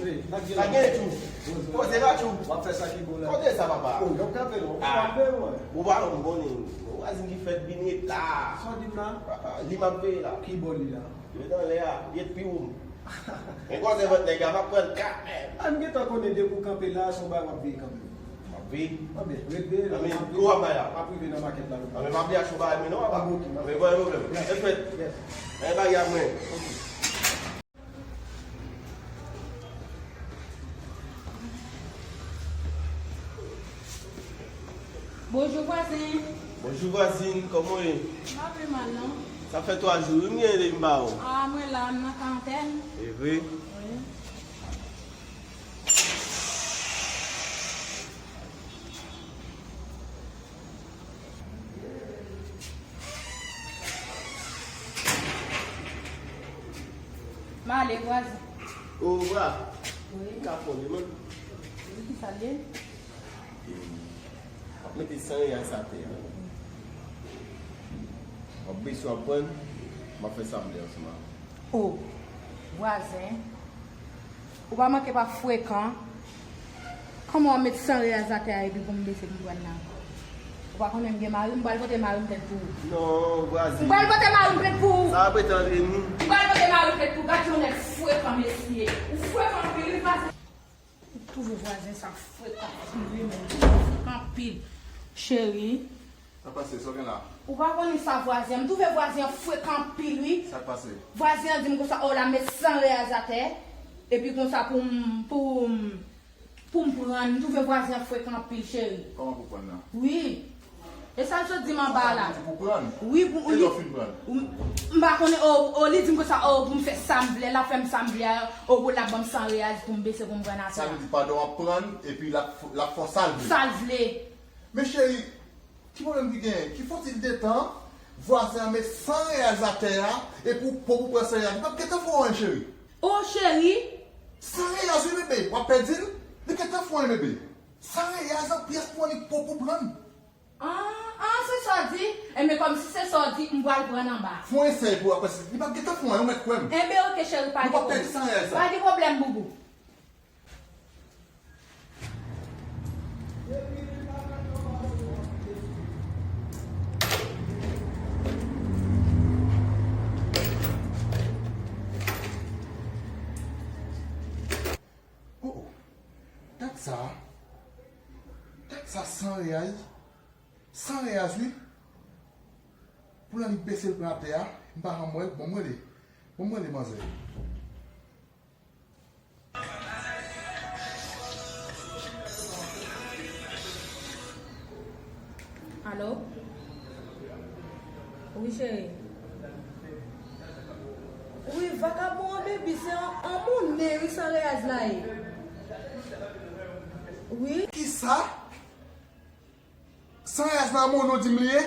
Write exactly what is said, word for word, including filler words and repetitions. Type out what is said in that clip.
Sa gen tchou. Poze la tchou. W ap fè sa ki bon la. Kote sa, papa? Oh, y ap kanpe non. Ah. Kanpe, wè. Ou pa konn konnen. Vwazin ki fèt bini la. Sa w di m la? Li m ap veye la. Ki bò li la? Yo nan lè a. Li pi wo m. Men koze vant nèg la, m ap pran l kanmenm. A, m gentan konnen depi w kanpe la, se yon bagay w ap veye kanmenm. M ap veye. Anben, ret veye la. Anben, kou ap bay la. M ap rive nan makèt la. Anben, m ap veye aksyon bagay mwen non, papa. Anben, ok, m ap veye. Anben, bon, yo menm. Yes. Respè. Anben, bagay a mwen. Ok. Bonjou vwazen. Bonjou vwazin, kòman w ye? M pa pi mal non. Sa fè twa jou wi m gen de m ba w. Ah, mwen la, m nan karantèn. E vre? Wi. M ale vwazen. O, vwa. Wi. Ka fon li, man. Wi, ki sa l ye? M ap mete san reyal sa atè a. W ap bese, w ap pran, m ap fè sa m vle ansanm avè w. O, vwazen. Ou pa manke pa frekan. Kòman w ap met san reyal atè a epi pou m bese pou m pran nan? Ou pa konnen m gen mari, m pral pote mari m plent pou ou. Non, vwazen. M pral pote mari m plent pou ou. Sa ap rete antre nou. M pral pote mari m plent pou ou. Gad yon nèg frekan, mesye. Ou frekan anpil, wi, vwazen. M twouve vwazen sa frekan anpil, wi, men li frekan anpil. Cheri. Sa pase, sa w gen la? Ou pa konnen sa vwazen an. M twouve vwazen an frekan anpil, wi. Sa k pase? Vwazen an di m konsa, o, l ap met san reyal atè. Epi konsa pou m, pou m, pou m pran. M twouve vwazen an frekan anpil, cheri. Kòman pou pran nan? Wi. E sa l sot di m anba la. Sa l di pou pran? Wi, pou li. E lè w fin pran? M, m pa konnen, o, o, li di m konsa, o, pou m fè sa m vle, l ap fè m sa m vle a, o, pou l ap ban m san reyal pou m bese pou m pran atè a. Sa vle di pandan w ap pran, epi l ap, l ap fè w sa l vle? Sa l vle. Men cheri, ki pwoblèm ki genyen? Ki fòtil de tan, vwazen an met san reyal atè a, epi w po pou pran san reyal. Li p ap gentan fè w anyen, cheri. O, cheri! San reyal, wi, bebe, w ap pèdi l? Li gentan fè w anyen, bebe. San reyal, san pyès pou annik po pou pran. Ah, ah, se sa w di? Enben, kòm si se sa w di, m pral pran anba. Fè w eseye pou w ap pèdi. Li p ap gentan fè w anyen, ou mèt kwè m. Enben, oke, cheri, pa gen pwoblèm. Nou p ap pèdi san reyal sa. Pa gen pwoblèm, boubou. Oh, oh. Dat sa, dat sa san reyal, san reyal, wi. Pou l annik bese l pran atè a, m pa janm wè l, bon, m rele, bon, m rele manzè. Alo? Wi, cheri. Wi, vakabon an, baby, se yon, yon monnen, wi, san reyal la ye. Wi. Kisa? San reyal la, monnen w di m li ye?